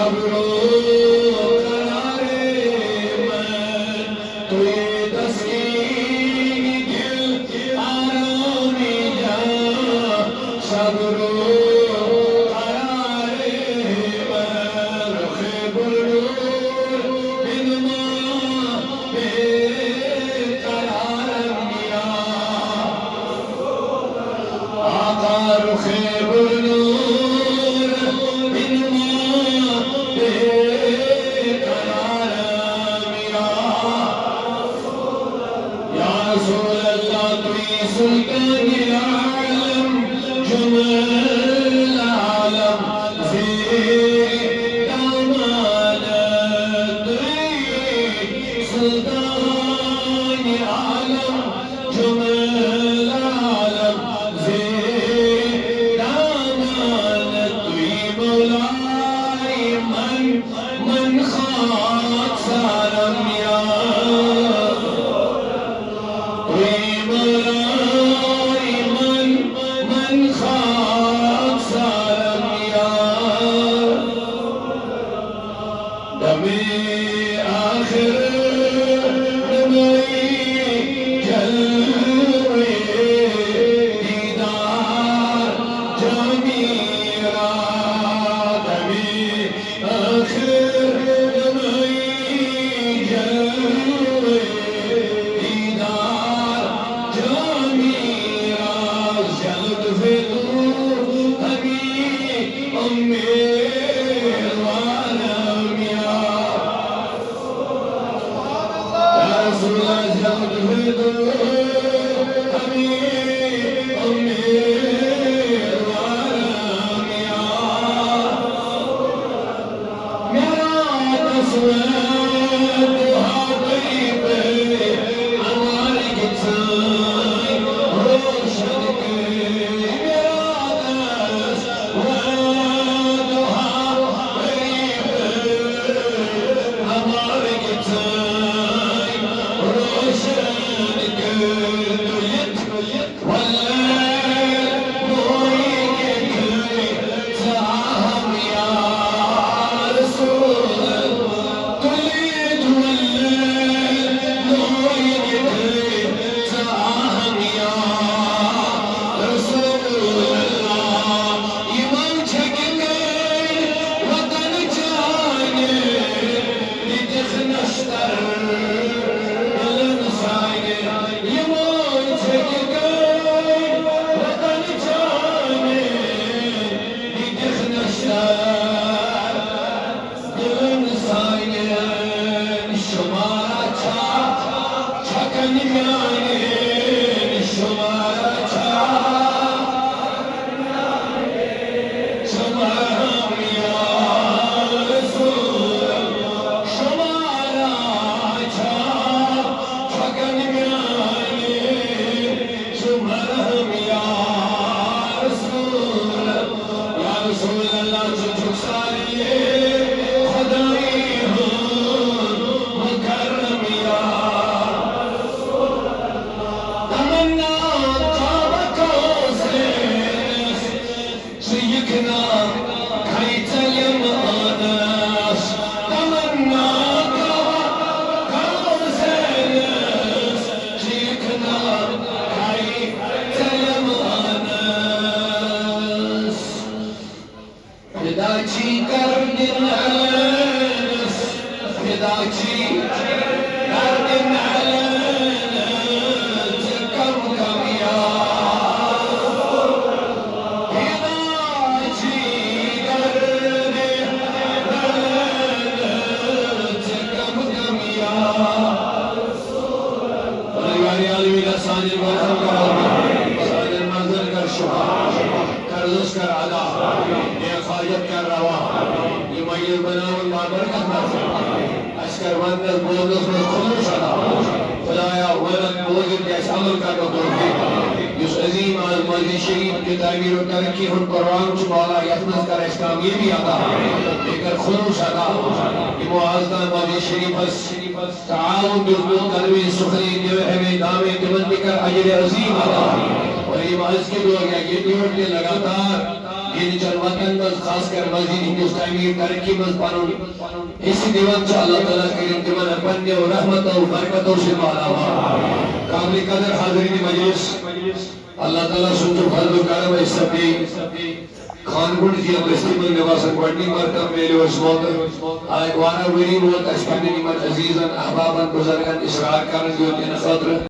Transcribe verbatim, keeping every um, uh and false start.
صبر و قرار من، تویی تسکین دل، آرام جان. صبر و قرار من، رخ بلبل بنما، بے قرارم یا آقا. رخ بلبل بنما، بے قرارم یا. یا رسول اللہ، تویی سلطان عالم، جملہ عالم زیر دامانت. تویی سلطان عالم، جملہ عالم زیر دامانت. تویی مولای من، من خاکسارم یا. تویی مولای من، من خاکسارم یا. دم آخر نمایی جلوهٔ دیدار جامی را. دم آخر نمایی جلوهٔ دیدار جامی را. ز لطف تو همی امیدوارم یا. یا رسول الله، ز لطف تو همی امیدوارم یا. میرا دست و دو هاتی‌په امار گیتسای روشن کن. میرا دست و دو هاتی‌په امار گیتسای روشن کن. تو یت، تو یت. یہِ دِژ نشتر دِلن سانہِ، یِمو ژھیٚکہِ گٔے وطن چانہِ، یہِ دِژ نشتر دِلن سانہِ. شمارا چھا چھکن میانہِ، شمارا چھا شمارم یا رسول، شمارا چھا چھکن میانہِ، شمارم یا رسول، یا رسول اللہ، ژٕ چھُکھ سارے خدائی ہُنٛد مکرم یا تمنا کعبہ کوثرس، ژٕ یِکھ نا کھے ژےٚ یِم ٲنس۔ تمنا کعبہ کوثرس، ژٕ یِکھ نا کھے ژےٚ یِم ٲنس۔ فدا چھی گردن علینس، فدا چھی گردن علینس، ژٕ کم کم یار۔ فدا چھی گردن علینس، ژٕ کم کم یار۔ پروردگار عالمین، سانٮ۪ن غلطن کر معاف، سانٮ۪ن مرضن کر شفا، قرضس کر ادا، بے حاجت کر روا۔ یہِ مجلس بناوُن بابرکت نظر۔ اَسہِ کر وننس بوزنس منٛز خلوص عطا۔ خدایا، ونن بوزن تہِ اَسہِ عمل کرنُک توفیق۔ یُس عظیم آز مسجد شریف کہِ تعمیر و ترقی ہُنٛد پروگرام چھُ، مولا، یتھ منٛز کر اَسہِ کامیٲبی عطا۔ بیٚیہِ کر خلوص عطا۔ یِمو آز تام مسجد شریفس تعاون دیُتمُت، تنوی سخری دیو ہمیں دامے، تِمن تہِ کر اجر عظیم عطا۔ اور یِم أزکہِ دۄہ یا ییٚتہِ یور تہِ لگاتار ییٚلہِ چٮ۪ن وطنن منٛز، خاص کر مسجد ہندوستانی ترقی منٛز پنُن حصہٕ دِوان چھِ، اللہ تعالیٰ کٔرِن تِمن پننیو رحمتو برکتو سۭتۍ مالا مال۔ قابل قدر حاضرین مجلس، اللہ تعالیٰ سُنٛد چھُ فضل و کرم، أسۍ سپدے خانگُنڈ جی بستی منٛز، مےٚ باسان گۄڈٕنِچ مرتبہ میلیو اَسہِ موقعہٕ۔ آے واریاہ ؤری ووت اَسہِ پننٮ۪ن یِمن عزیزن، احبابن، بزرگن اصرار کران یوت یِنہٕ خٲطرٕ۔